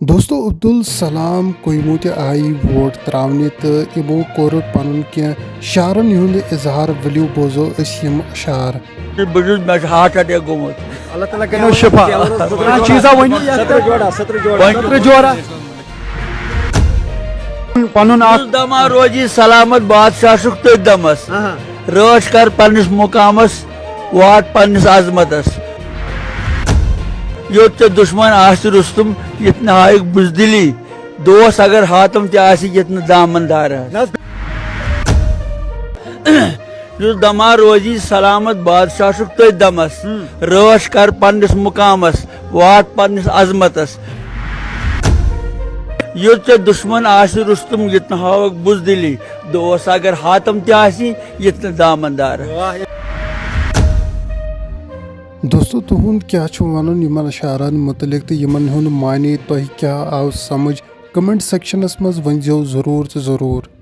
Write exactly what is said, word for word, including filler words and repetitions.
دوستو، عبدالسلام کویمو تہِ آیہِ ووٹ تراونہِ تہٕ یِمو کوٚر پنُن کینٛہہ شعرن ہُنٛد اظہار۔ ؤلِو بوزو أسۍ یِم شعر۔ بہٕ چھُس، مےٚ چھُ ہارٹ اٹیک گوٚمُت۔ اللہ تعالیٰ کَرنو شفا۔ کانٛہہ چیٖزا ؤنِو یَتھ خٲطرٕ؟ وۄنۍ سترٕ جورا۔ پَنُن اَکھ یُس دَما روزی سلامت بادشاہ چھُکھ تٔتھۍ دَمَس۔ رٲچھ کر پننِس مُقامَس، واٹ پننِس عظمتَس۔ یوٚت ژےٚ دُشمَن آسہِ رُستُم، یِتھ نہٕ ہایکھ بُزدِلی۔ دوس اگر ہاتم تہِ آسہِ، یِتھ نہٕ دامن دار آسہِ۔ یُس دما روزی سلامت بادشاہ چھُکھ تٔتھۍ دمس۔ رٲچھ کر پننِس مُقامس، واٹ پننِس عظمتس۔ یوٚت ژےٚ دُشمن آسہِ رُستُم، ییٚتہِ نہٕ ہاوکھ بُزدِلی۔ دوس اگر ہاتم تہِ آسہِ، ییٚتہِ نہٕ دامن دار۔ دوستو، تُہُنٛد کیٛاہ چھُ وَنُن یِمن اشعارن مُتعلِق تہٕ یِمن ہُنٛد معنی تۄہہِ کیٛاہ آو سمجھ؟ کمنٹ سیکشنس منٛز ؤنۍزیو ضروٗر تہٕ ضروٗر۔